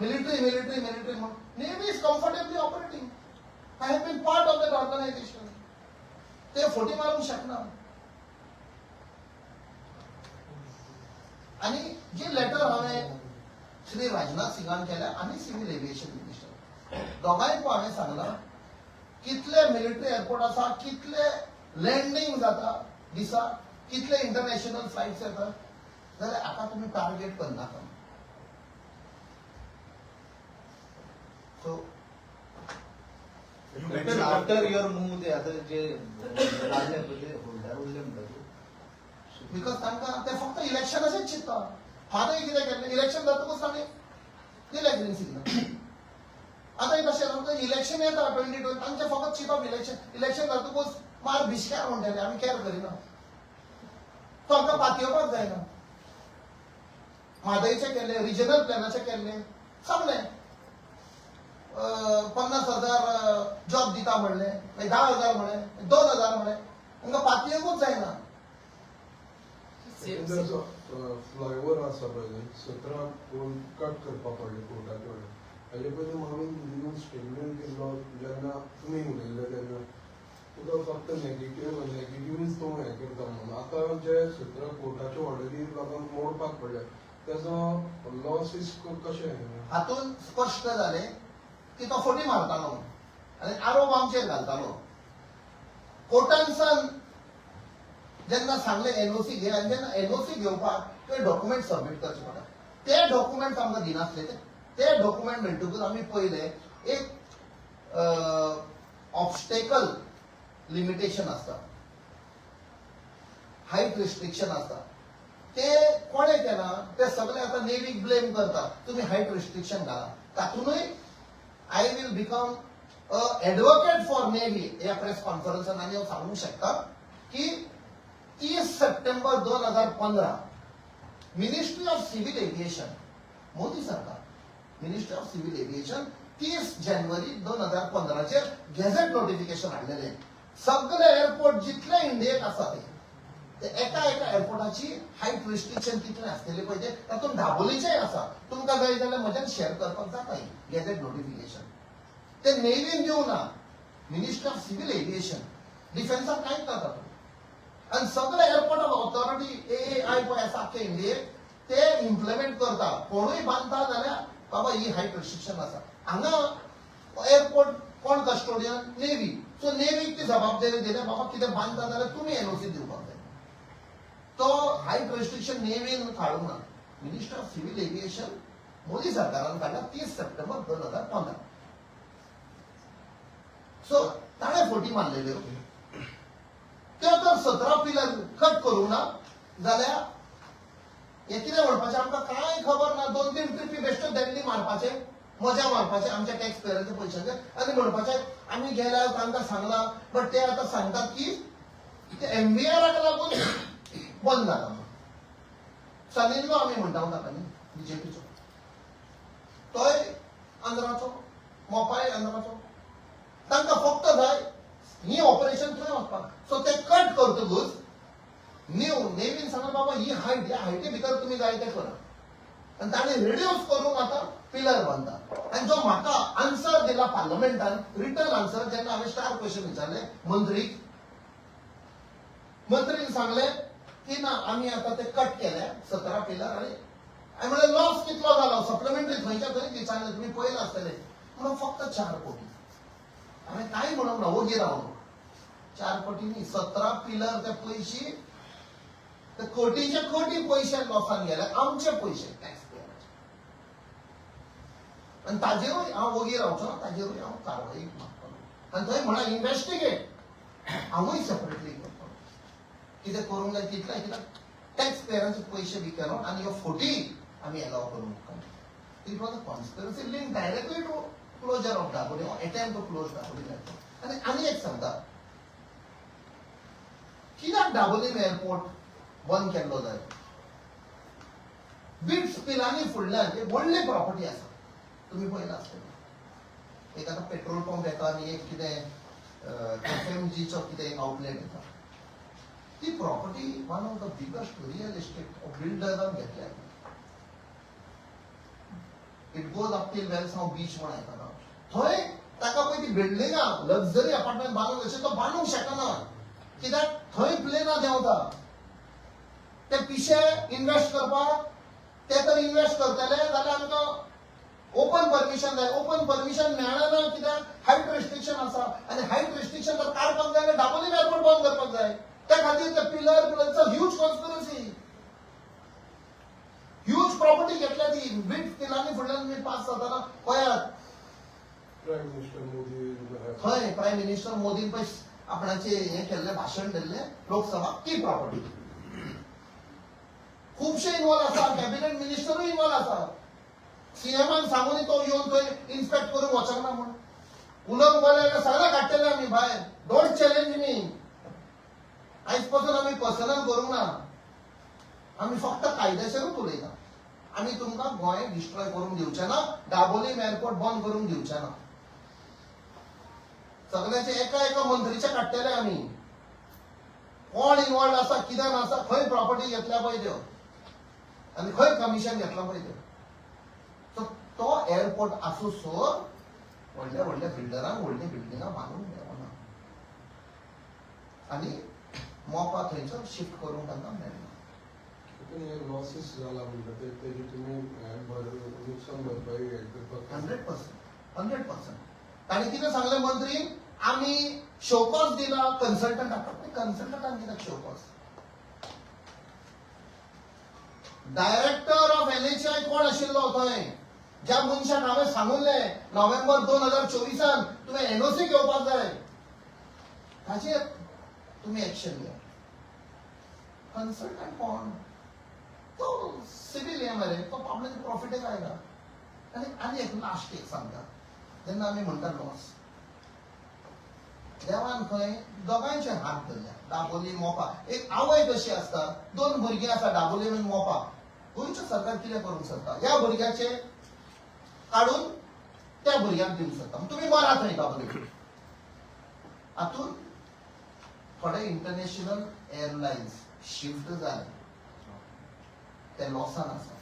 A: मिलिटरी, मिलिटरी, मिलिटरी म्हणून? Navy is comfortably operating. I have been part of that organization. ते फटी मारूंक शकना. आनी जी लेटर हांवें श्री राजनाथ सिंगान केल्या आनी सिव्हील एव्हिएशन मिनिस्टर दोगांयकूय हांवें सांगलां, कितले मिलिटरी एअरपोर्ट आसा, कितले लँडींग जाता दिसा, कितले इंटरनॅशनल फ्लायट्स येतात, जाल्यार हाका तुमी टार्गेट करनाका. So
C: You mentioned
D: after your move ते आता जे लागले पळय ते होल्डार उरले म्हणटा तूं?
A: Because तांकां ते फक्त इलेक्शनाचेच चिंतता. फादर कितें केल्लें, इलेक्शन जातकूच तांणी दिलें ग्रीन सिग्नल. आतां कशें जाता, इलेक्शन येता 2020, तांचें फकत चिंतप इलेक्शन. इलेक्शन जातकूच मार भिशक्यार म्हणटले, आमी कॅर करिना. तो आमकां पातयेवपाक जायना. म्हादयचें केल्लें, रिजनल प्लॅनाचें केल्लें, सगळें 50,000 जॉब दिता म्हणलें, मागीर 10,000 म्हणलें, 2,000 म्हणलें. तांकां पातयेवंकूच जायना.
B: जो फ्लायओवर आसा पळय न्ही, 17 कट करपा पडले कोर्टाचे कडेन. हाजे पयलीं मामीन दिवन स्टेटमेंट केल्लो, जेन्ना तुमी उलयल्ले तेन्ना, तुका फक्त नेगेटीव नेगेटिव्हूच तूं हें करता म्हणून. आतां जे 17 कोर्टाच्यो ऑर्डरी लोकांक मोडपाक पडले, तेजो लॉसीस कशें?
A: हातून स्पश्ट जालें की तो फटी मारतालो आनी आरोप आमचेर घालतालो. कोर्टानसान जेन्ना सांगलें एनओसी घे, आनी जेन्ना एनओसी घेवपाक तुवें डॉक्युमेंट सबमीट करचे पडटा, ते डॉक्युमेंट्स आमकां दिनासले. ते डॉक्युमेंट मेळटकूच आमी पयले, एक ऑब्स्टेकल लिमिटेशन आसता, हायट रिस्ट्रिक्शन आसता. ते कोणें केलां, ते सगळे आतां नेवीक ब्लेम करता, तुमी हायट रिस्ट्रिक्शन घाला. तातूंतय I will become a advocate for Navy ह्या प्रेस कॉन्फरन्सान. आनी हांव सांगूंक शकता की 30 September 2015, ministry of civil aviation, Modi सरकार, मिनिस्ट्री ऑफ सिव्हिल एव्हिएशन 30 जानेवारी 2015चेर गॅझेट नोटिफिकेशन हाडलेलें. सगळे एअरपोर्ट जितले इंडियेक आसा ते ते एका एका एअरपोर्टाची हायट रिस्ट्रिक्शन कितलें आसतलें पळय ते तातूंत दाबोलीचेय आसा. तुमकां जाय जाल्यार म्हज्यान शेअर करपाक जाता ही गॅझेट नोटिफिकेशन. ते नेव्हीन दिवना, मिनिस्ट्री ऑफ सिव्हिल एव्हिएशन, डिफेन्साक कांयच ना तातूंत. आनी सगळे एअरपोर्ट ऑथॉरिटी एएआय पळय आसा आख्खे इंडियेक ते इम्प्लिमेंट करता. कोणूय बांदता जाल्यार बाबा ही हायट रिस्ट्रिक्शन आसा. हांगा एअरपोर्ट कोण कस्टोडियन? नेव्ही. सो नेव्हीक ती जबाबदारी दिल्या, बाबा कितें बांदता जाल्यार तुमी एनओसी दिवपाक जाय. तो हायट रिस्ट्रिक्शन नेव्हीन काडूंक ना, minister of civil aviation Modi सरकारान काडला 30 सप्टेंबर 2015. सो ताणें फटी मारलेल्यो त्यो. तर 17 पिलर कट करूंक ना जाल्यार हे कितें म्हणपाचें आमकां कांय खबर ना. दोन तीन ट्रिपी बेश्ट्यो देल्ली मारपाचे, मजा मारपाचे आमच्या टॅक्स पेयराच्या पयशांचे आनी म्हणपाचें आमी गेल्या तांकां सांगलां. बट ते आतां सांगतात की ते एमव्हीआराक लागून बंद जाला म्हणून. सनिल्लो आमी म्हणटा ताका न्ही, बीजेपीचो, तोय आंध्राचो, मोपाय आंध्राचो. तांकां फक्त जाय ही ऑपरेशन थंय वचपाक. सो ते कट करतकूच न्यू नेव्हीन सांगलें, बाबा ही हायट, ह्या हायटी भितर तुमी जाय तें करा. आनी ताणें रिड्यूस करूंक आतां पिलर बांदता. आनी जो म्हाका आन्सर दिला पार्लमेंटान, रिटर्न आन्सर, जेन्ना हांवें स्टार क्वेश्चन विचारलें मंत्रीक, मंत्रीन सांगलें की ना, आमी आतां ते कट केले 17 पिलर. आनी हांवें म्हणलें, लॉस कितलो जालो? सप्लिमेंटरी थंयच्या थंय विचारलें, तुमी पळयलां आसतलें. म्हणून फक्त 4 कोटी. हांवें कांय म्हणूंक ना, ओगी रावलो. 4 कोटी न्ही, 17 पिलर ते पयशे, ते कोटीचे कोटी पयशे लॉसान गेले, आमचे पयशे, टॅक्स पेयराचे. आनी ताजेरूय हांव ओगी रावचो ना, ताजेरूय हांव कारवाई मागतलो. आनी थंय म्हणा इन्व्हेस्टिगेट हांवूय सेपरेटली करतलो. कितें करूंक जाय तितलें, कित्याक टॅक्स पेयरांचे पयशे we cannot आनी ह्यो फोटी आमी एलाव करूंक उपकारना. It was a conspiracy linked directly to closure of Dabolim, attempt to close Dabolim airport. आनी आनी एक सांगता, कित्याक दाबोलीम एअरपोर्ट बंद केल्लो जाय? बिट्स पिलानी फुडल्यान एक व्हडली प्रॉपर्टी आसा, तुमी पळयला आसतलें. एक आतां पेट्रोल पंप येता आनी एक कितें एफएमजीचो कितें एक आउटलेट येता. ती property one of the biggest real estate बिल्डरान घेतल्या. It goes up till Velsao beach म्हण आयकलां. थंय ताका पळय ती बिल्डिंगां, लक्झरी अपार्टमेंट बांदूंक अशें तो बांदूंक शकना, कित्याक थंय प्लेनां देंवता. ते पिशे इन्वेस्ट करपाक, ते तर इन्वेस्ट करतले जाल्यार आमकां ओपन परमिशन जाय. ओपन परमिशन मेळना, कित्याक हायट रेस्ट्रिक्शन आसा. आनी हायट रेस्ट्रिक्शन जर काडपाक जाय जाल्यार दाबोलीम एअरपोर्ट बंद करपाक जाय. त्या खातीर ते pillar, huge conspiracy, huge property घेतल्या ती बिट्स पिलानी फुडल्यान. तुमी पास जाताना पळयात.
B: Prime minister Modi.
A: थंय प्रायम मिनिस्टर मोदीन पळय आपणाचे हें केल्लें, भाशण दिल्लें लोकसभा, ती प्रॉपर्टी. खुबशे इन्वॉल्व आसा, कॅबिनेट मिनिस्टरूय इन्वॉल्व आसा. सीएमान सांगून तो येवन थंय इन्स्पेक्ट करूंक वचना म्हूण. उलोवंक गेले जाल्यार सगळें काडटले आमी भायर. Don't challenge me. आयज पासून आमी पर्सनल करूंक ना, आमी फक्त कायद्याचेरूच उलयता. आमी तुमकां गोंय डिस्ट्रॉय करूंक दिवचे ना, दाबोलीम एअरपोर्ट बंद करूंक दिवचे ना. सगळ्याचे एका एका मंत्रीचे काडटले आमी, कोण इन्वॉल्व आसा, कित्यान आसा, खंय प्रॉपर्टी घेतल्या पळय त्यो आनी खंय कमिशन घेतलां पळय त्यो. सो तो एअरपोर्ट आसूसर व्हडल्या व्हडल्या बिल्डरांक व्हडलीं बिल्डिंगां बांदूंक मेळना आनी मोपा थंयसर शिफ्ट करूंक तांकां मेळना.
B: पण हे लॉसीस जाला म्हणटा ते तेजी तुमी हें भर नुकसान भरपाई हें करपाक?
A: 100%, 100%. ताणें कितें सांगलें मंत्री, आमी शोकॉज दिला कन्सल्टंटाक. कन्सल्टंटाक कित्याक show cause? Director of NHAI कोण आशिल्लो थंय? ज्या मनशाक हांवें सांगुल्लें नोव्हेंबर 2024 तुवें एनओसी घेवपाक जाय, ताचेर तुमी एक्शन घेया. कन्सल्टंट कोण? तो सिवील हे मरे, तो आपल्याचे प्रॉफिटच आयला. आनी आनी एक लास्ट एक सांगता, जेन्ना आमी म्हणटा लॉस, देवान खंय दोगांयचे हात धरल्या, दाबोली मोपा. एक आवय कशी आसता, दोन भुरगीं आसा, दाबोली आनी मोपा. गोंयचें सरकार कितें करूंक शकता? ह्या भुरग्याचे काडून त्या भुरग्यांक दिवंक शकता. तुमी मरा थंय दाबोली. हातून थोडे इंटरनॅशनल एअरलायन्स शिफ्ट जाले, ते लॉसान आसा.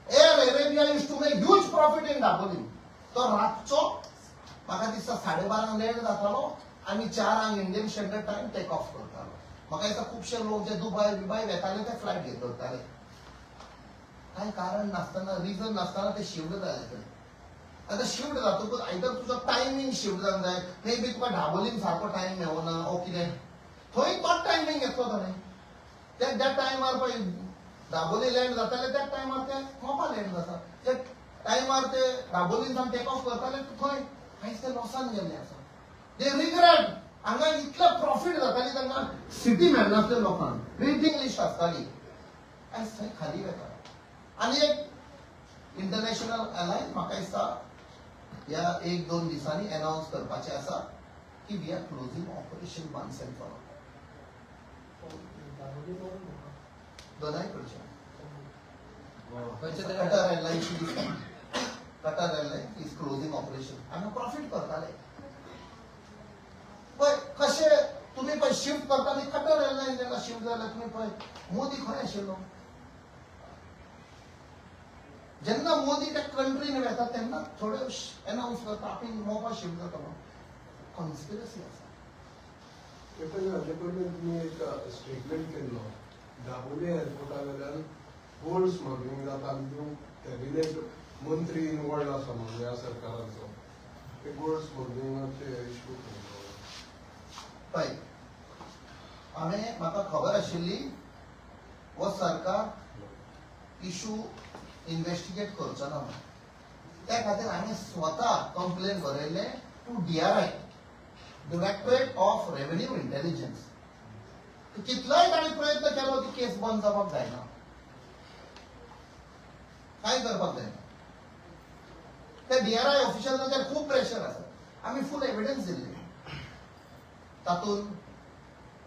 A: Air Arabia used to make huge profit in Dabolim. तो रातचो म्हाका दिसता 12:30 लँड जातालो आनी 4 Indian Standard Time take off करतालो. म्हाका दिसता खुबशे लोक जे दुबाय बिबाय वेताले ते फ्लायट घेत दवरताले. कांय कारण नासतना, रिजन नासतना ते शिफ्ट जाले थंय. आतां शिफ्ट जातकूच आयदर तुजो टायमींग शिफ्ट जावंक जाय, मे बी तुका दाबोलीम सारको टायम मेळना ओ कितें, थंय तोच टायमींग घेतलो ताणें. त्या त्या टायमार पळय दाबोली लँड जाताले, त्या टायमार ते मोपा लँड जाता. त्या टायमार ते दाबोलीन सावन टेक ऑफ करताले थंय. आयज ते लॉसान गेल्ले आसा. ते रिग्रेट. हांगा इतले प्रॉफीट जाताली, तांकां सिटी मेळनासले, लोकांक वेटिंग लिस्ट आसताली, आयज थंय खाली वेता. आनी एक इंटरनॅशनल एअरलायन म्हाका दिसता ह्या एक दोन दिसांनी अनावन्स करपाचें आसा की we are closing operation once and for all. दोनाय कडच्यान. कटर एअरलायन्स दिसता, Qatar Airlines is closing operation. हांगा प्रॉफीट करताले पळय कशे तुमी पळय शिफ्ट करता न्ही. कटर एअरलायन्स जेन्ना शिफ्ट जालें, तुमी पळय मोदी खंय आशिल्लो. जेन्ना मोदी त्या कंट्रीन वेता तेन्ना थोडे अनावन्स करता आमी मोपा शिफ्ट जातलो. कॉन्स्पिरसी आसा.
B: कॅप्टन, हाजे पयलीं तुमी एक स्टेटमेंट केल्लो, दाबोली एअरपोर्टा वेल्यान गोल्ड स्मगलिंग जाता आनी तितून कॅबिनेट मंत्री इनवॉल्ड आसा म्हणून ह्या सरकाराचो. ते गोल्ड स्मगलिंगाचे इशू?
A: पळय, हांवें म्हाका खबर आशिल्ली हो सरकार इशू इन्व्हेस्टिगेट करचो ना म्हणून. त्या खातीर हांवें स्वता कंप्लेन बरयल्लें to DRI, Directorate of Revenue Intelligence. कितलोय ताणें प्रयत्न केलो, ती केस बंद जावपाक जायना, कांय करपाक जायना. त्या डीआरआय ऑफिशलांचेर खूब प्रेशर आसा. आमी फूल एविडन्स दिल्ले. तातूंत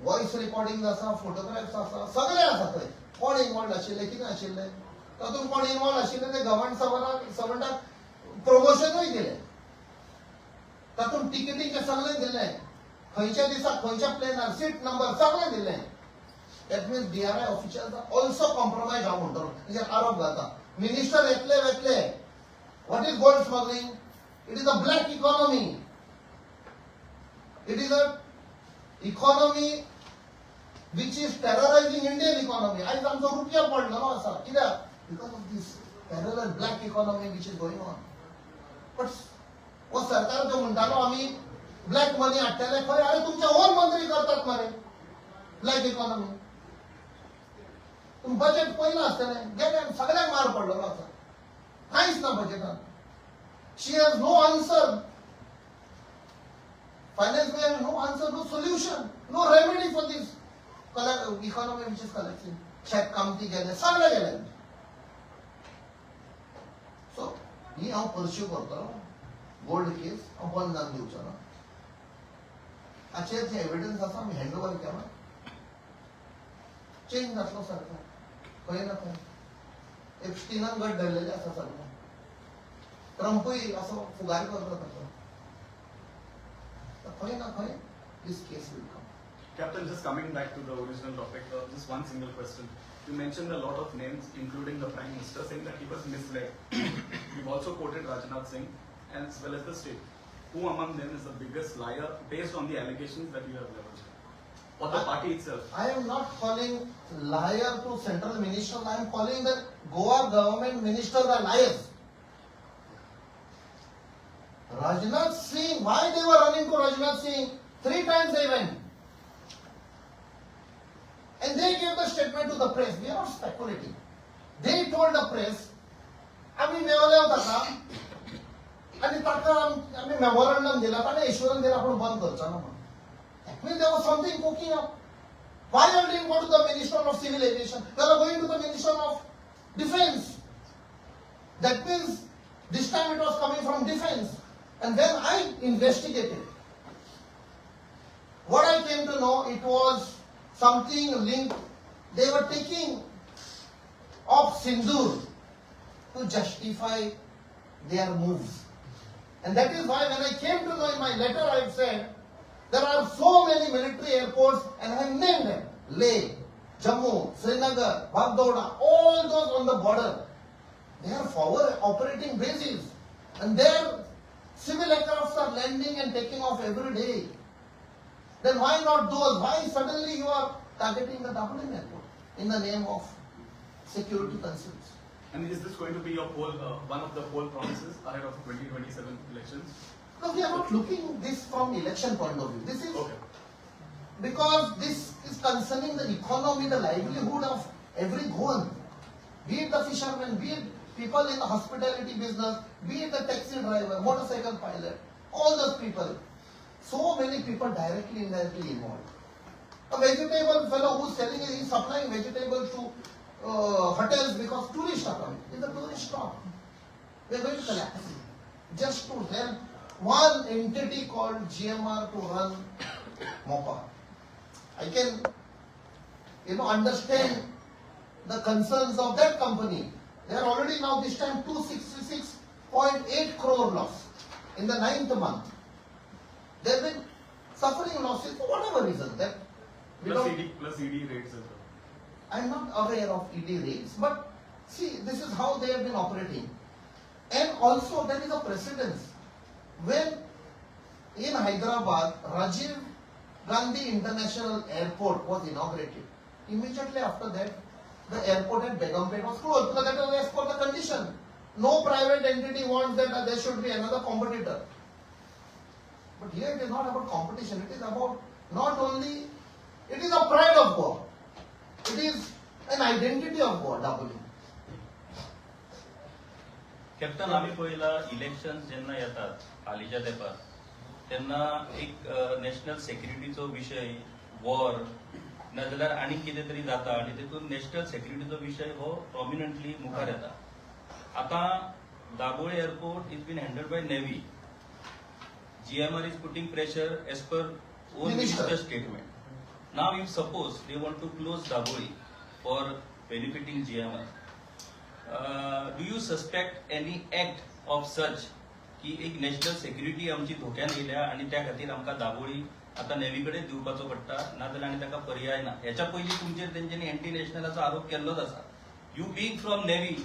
A: वॉयस रेकॉर्डिंग आसा, फोटोग्राफ्स आसा, सगळे आसा. थंय कोण इनवॉल्ड आशिल्ले, कितें आशिल्ले, तातूंत कोण इनवॉल्ड आशिल्ले ते गव्हर्नमेंट सर्वंटाक प्रमोशनूय दिलें. तातूंत तिकेटीचें सगळें दिलें, खंयच्या दिसा खंयच्या प्लेनार सीट नंबर सगळें दिलें. That means DRI officials also compromise. हांव म्हणटलो तेजेर आरोप घालता. मिनिस्टर येतले वेतले. What is gold smuggling? It is a black economy. It is a economy which is terrorizing Indian economy. आयज आमचो रुपया पडलेलो आसा. कित्याक? Because of this parallel black economy which is going on. But हो सरकार जो म्हणटालो आमी ब्लॅक मनी हाडटले खंय, अरे तुमचे ओन मंत्री करतात मरे ब्लॅक इकॉनॉमी. तुमी बजेट पळयलां आसतलें, गेले सगळ्यांक मार पडलेलो आसा. कांयच ना बजेटान. She has no answer. Finance may have no answer, no solution, no remedy for this economy which is collapsing. शेत कामती गेले, सगळे गेले. सो ही हांव परस्यू करतलो गोल्ड केस. हांव बंद जावन दिवचो ना. हाचेर जे एविडन्स आसा आमी हँड ओवर केला. चेंज जातलो सरकार खंय ना खंय. एप्स्टिनान गट धरलेले आसा सगळे. ट्रंपूय असो फुगार करता ताचो. खंय ना खंय this case will come.
C: Captain, just coming back to the original topic, just one single question. You mentioned a lot of names, including the Prime Minister, saying that he was misled. You've also quoted Rajnath Singh as well as the state. Who among them is the biggest liar based on the allegations that you have leveled? Or the party itself?
A: I am not calling liar to central ministers. I am calling the Goa government ministers are liars. Rajnath Singh, why they were running to Rajnath Singh? Three times they went. And they gave the statement to the press. We are not speculating. They told the press, आम्ही मेवले ताका आनी ताका आमी मेमोरंडम दिला, ताणें एश्युरन्स दिला आपूण बंद करचो ना म्हणून. That means there was something cooking up. Why you didn't go to the Minister of Civil Aviation? You are going to the Minister of Defense. That means this time it was coming from defense. And when I investigated, what I came to know, it was something linked. They were taking of Sindoor to justify their moves. And that is why when I came to know, in my letter I have said there are so many military airports and I have named them: Leh, Jammu, Srinagar, Bagdogra, all those on the border. They are forward operating bases and their civil aircrafts are landing and taking off every day. Then why not those? Why suddenly you are targeting the Dabolim airport in the name of security concerns?
C: And is this going to be your poll, one of the poll promises ahead of the 2027 elections?
A: No, we are not looking this from election point of view. This is because this is concerning the economy, the livelihood of every Goan. Be it the fisherman, be it people in the hospitality business, be it the taxi driver, motorcycle pilot, all those people. So many people directly, indirectly involved. A vegetable fellow who's selling, he's supplying vegetables to hotels because tourists are coming. It's a tourist stop. We are going to collapse. Just to help one entity called GMR to run Mopa. I can understand the concerns of that company. They are already now this time 266.8 crore loss in the ninth month. They have been suffering losses for whatever reason. That we
C: Plus
A: don't,
C: ED, plus ED rates as well.
A: I'm not aware of ED rates, but see, this is how they have been operating. And also there is a precedence. When in Hyderabad, Rajiv Gandhi International Airport was inaugurated, immediately after that, the airport at Begumpet was closed because that was as per the condition. No private entity wants that there should be another competitor. But here it is not about competition, it is about not only, it is a pride of Goa. It is an identity of Goa, Dabolim.
E: Captain, आमी पळयला इलेक्शन जेन्ना येतात हालींच्या तेंपार तेन्ना एक नॅशनल सेक्युरिटीचो विशय, वॉर नाजाल्यार आनीक कितें तरी जाता आनी तेतून नॅशनल सेक्युरिटीचो विशय हो प्रॉमिनंटली मुखार येता. आतां Dabolim airport is been handled by Navy. GMR is putting pressure as per own
A: Minister.
E: Minister statement. Now, if suppose they want to close Dabolim for benefiting GMR, do you suspect any act of such की एक नॅशनल सेक्युरिटी आमची धोक्यान येयल्या आनी त्या खातीर आमकां दाबोळी आतां नेव्ही कडेन दिवपाचो पडटा, नाजाल्यार आनी ताका पर्याय ना? हेच्या पयलीं तुमचेर तेंच्यांनी एंटी नॅशनलाचो आरोप केल्लोच आसा. You being from navy,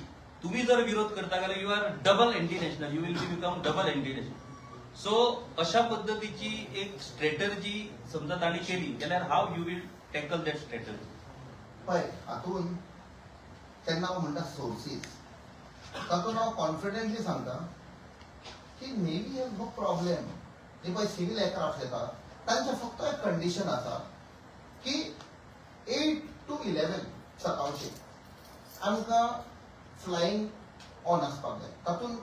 E: तुम्ही जर विरोध करता जाल्यार you are double anti national, you will be become double anti national. So अशा पद्दतीची एक स्ट्रेटर्जी समजा तांणी केली जाल्यार how you will tackle that strategy?
A: पळय, हातून तेन्ना हांव म्हणटा सोर्सीस, तातूंत हांव कॉन्फिडंटली सांगता की नेव्ही हॅज नो प्रॉब्लेम. जे पळय सिवील एअरक्राफ्ट येता तांचें फक्त एक कंडिशन आसा की 8 टू 11 सकाळचे आमकां फ्लायींग ऑन आसपाक जाय. तातूंत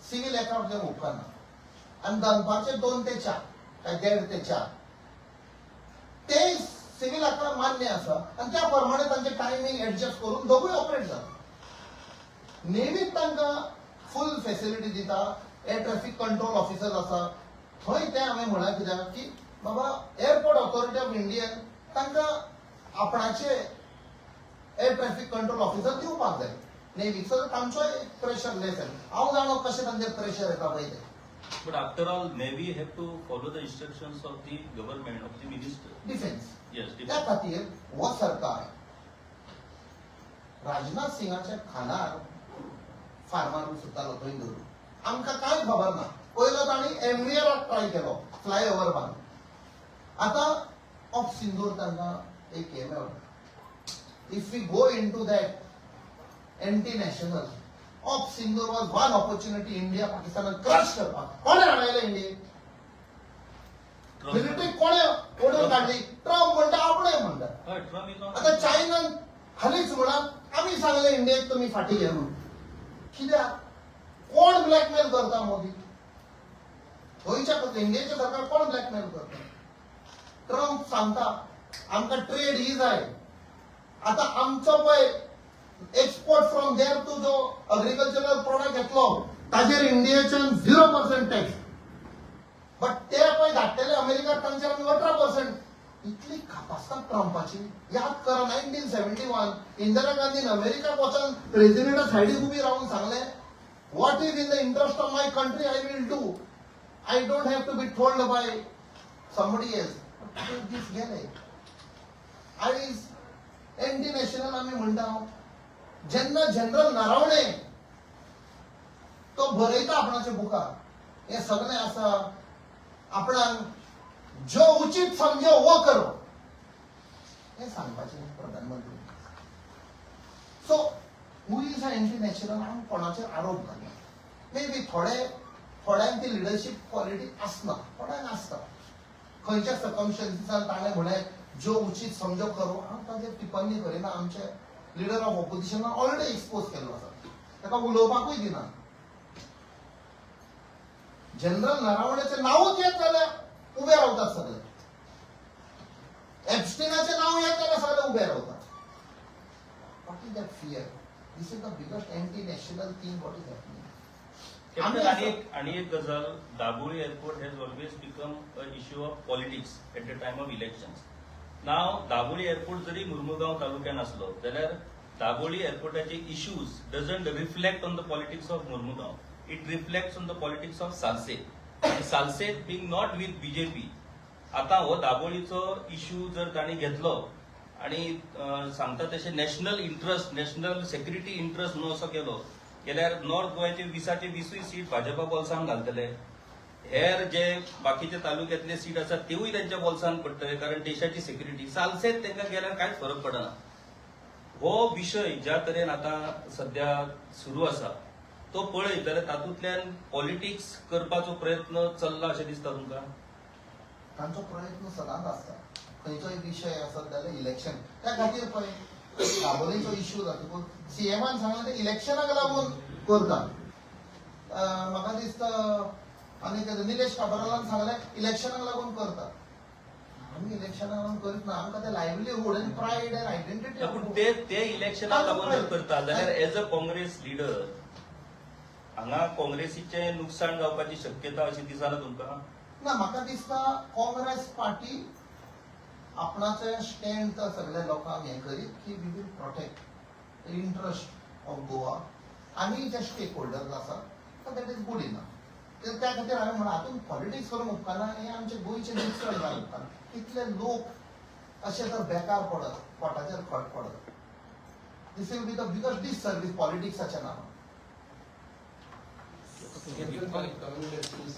A: सिवील एअरक्राफ्ट जावंक उपकारना. आनी दनपारचे 2 ते 4 काय 1.30 ते 4 ते सिवील आतां मान्य आसा आनी त्या प्रमाणे तांचे टायमींग एडजस्ट करून दोगूय ऑपरेट जाता. नेव्हीत तांकां फूल फेसिलिटी दिता, एअर ट्रॅफिक कंट्रोल ऑफिसर आसा थंय. तें हांवें म्हळां कित्याक की बाबा एअरपोर्ट ऑथॉरिटी ऑफ इंडियन तांकां आपणाचे एअर ट्रॅफिक कंट्रोल ऑफिसर दिवपाक जाय नेव्हीक, सो तांचोय प्रेशर लेस जाता. हांव जाणो कशें तांचेर प्रेशर येता पळय तें.
E: But after all, Navy have to follow the instructions of the government, of the minister.
A: Defence.
E: Yes.
A: त्या खातीर हो सरकार राजनाथ सिंगाच्या खांदार फार मारूंक सोदतालो थंय धरून. आमकां कांय खबर ना. पयलो तांणी एमवीआराक ट्राय केलो फ्लाय ओवर बांद. आतां ऑप सिंदूर तांकां एक हें मेळटा. If we go into that anti national, Op Sindoor was one opportunity India पाकिस्तानाक क्रश करपाक. कोणें हाडयलें इंडियेक? मिलिटरी कोणें ओडून काडली? ट्रम्प म्हणटा, आपणे म्हणटा.
E: हय, ट्रम्प is
A: आता चायनान हालींच म्हणा आमी सांगलें इंडियेक तुमी फाटीं घे म्हणून. कित्याक? कोण ब्लॅकमेल करता मोदी? गोंयच्या इंडियेच्या सरकार कोण ब्लॅकमेल करता? ट्रम्प सांगता आमकां ट्रेड ही जाय. आतां आमचो पळय एक्सपोर्ट फ्रॉम there तू जो अग्रिकल्चरल प्रोडक्ट घेतलो ताजेर इंडियेच्यान 0% टॅक्स, बट ते पळय धाडटले अमेरिका तांचेर आमी 18%. इतली कापास्ताद ट्रम्पाची. याद करा, 1971 इंदिरा गांधीन अमेरिकाक वचून प्रेसिडेंटा सायडीक उबी रावन सांगलें, What is in the interest of my country I will do. I don't have to be told by somebody else. ते दीस गेले. आयज एंटी नॅशनल आमी म्हणटा. जेन्ना जनरल नरवणे तो बरयता आपणाच्या बुकार हें सगळें आसा, आपणाक जो उचित समजो वो करो, हें सांगपाचें प्रधानमंत्री. So who is a anti national? हांव कोणाचेर आरोप घालना. मे बी थोडे थोड्यांक ती लिडरशीप क्वॉलिटी आसना, थोड्यांक आसता. खंयच्या सर्कमस्टन्सीसान ताणें म्हणलें जो उचित समजो करो, हांव ताचेर टिप्पणी करिना. आमचे लिडर ऑफ ऑपोजिशनान ऑलरेडी एक्सपोज केल्लो आसा, ताका उलोवपाकूय दिना. जनरल नरवण्याचें नांवूच येत जाल्यार उबे रावतात सगळे. एप्स्टिनाचें नांव येत जाल्यार सगळे उबे रावतात. What is that fear? This is the biggest anti national thing what is happening.
E: Captain, आणि एक गजाल, Dabolim airport has always become a issue of politics at the time of elections. Now Dabolim airport जरी मुर्मुगांव तालुक्यान आसलो जाल्यार Dabolim एअरपोर्टाचे issues doesn't reflect on the politics of Mormugao, it reflects on the politics of Salcete. Salcete being not with BJP, आता हो दाबोळीचो इश्यू जर तांणी घेतलो आणि सांगता तशें national interest, national security interest म्हणून असो केलो गेल्यार नॉर्थ गोव्याचे 20चे 20ूय सीट भाजपा बोल्सान घालतले. हेर जे बाकीचे तालुक्यातले सीट आसात तेवूय त्यांच्या बोल्सान पडटले, कारण देशाची सेक्युरिटी. सालसेत तांकां गेल्यार कांयच फरक पडना. हो विशय ज्या तरेन आतां सध्या सुरू आसा तो पळयत जाल्यार तातूंतल्यान पॉलिटिक्स करपाचो प्रयत्न चल्ला अशें दिसता तुमकां?
A: तांचो प्रयत्न सदांच आसता. खंयचोय विशय आसत जाल्यार इलेक्शन त्या खातीर. पळय, दाबोलीचो इश्यू जातकूच सीएमान सांगलें ते इलेक्शनाक लागून करता. म्हाका दिसता आनी निलेश काब्रालान सांगलें इलेक्शनाक लागून करता. आमी इलेक्शनाक लागून करीत ना. आमकां ते लायवलीहूड आनी प्रायड आनी आयडेंटिटी.
E: पूण ते ते इलेक्शनाक लागून जर करता जाल्यार एज अ काँग्रेस लिडर हांगा काँग्रेसीचें नुकसाण जावपाची शक्यता अशी दिसना तुमकां?
A: ना, म्हाका दिसता काँग्रेस पार्टी आपणाचे स्टँड तर सगळ्या लोकांक हें करीत की we will protect the interest of Goa. आमी जे स्टेक होल्डर्स आसा, that is good enough. त्या खातीर हांवें म्हणलां, हातूंत पॉलिटिक्स करूंक उपकारना. हें आमचे गोंयचें नुकसाण जावंक उपकारना. कितले लोक अशे तर बेकार पडत, पोटाचेर खट पडत. This will be the biggest disservice पॉलिटिक्साच्या नांवान.
B: Coming back to